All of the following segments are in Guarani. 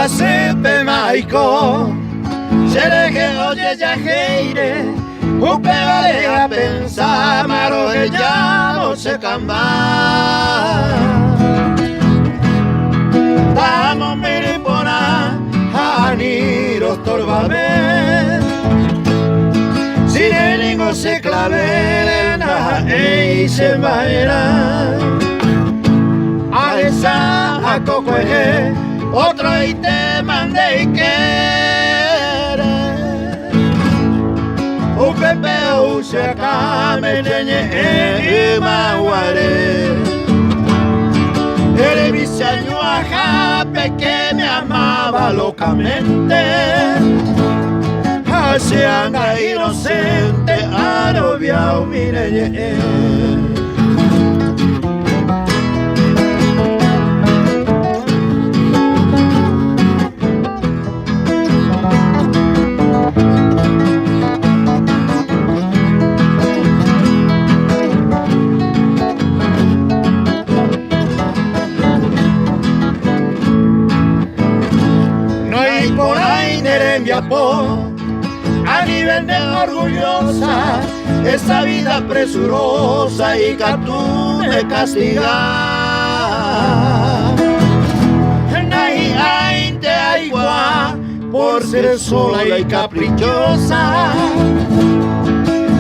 Mba'asýpema aiko, che rehe ojejahéire, upévare apensáma rohejávo che kamba. Tamombyry porã ha ani rostorbave, Sire ningo che clavére ndaha'éi che mba'erã. Ahecha akokuehe otroitéma nde ykére. Upépe ou che akãme che ñe'ẽ yma guare. Ere vicheañuahápe que me amaba locamente. Ha che anga inocente arovia umi ne ñe'ẽ. Naiporãi ne rembiapo anive nde orgullosa Esa vida presurosa ikatu ne castiga. Nahi'ãinte aikuaa por ser sola y caprichosa.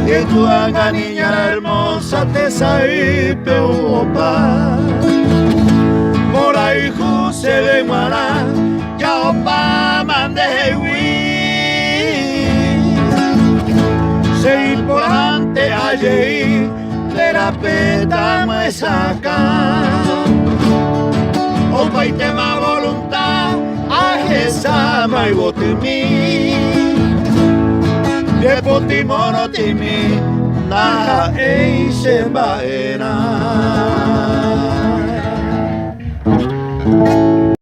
Y tu anga niña hermosa tesaýpe opa. Mborayhu chéve g̃uarã Ja opáma ndehegui Che iporãnte ajei nde rape tamyesakã Opaitéma volunta ahecháma yvotymi Nde poty morotĩmi ndaha'éi che mba'erã.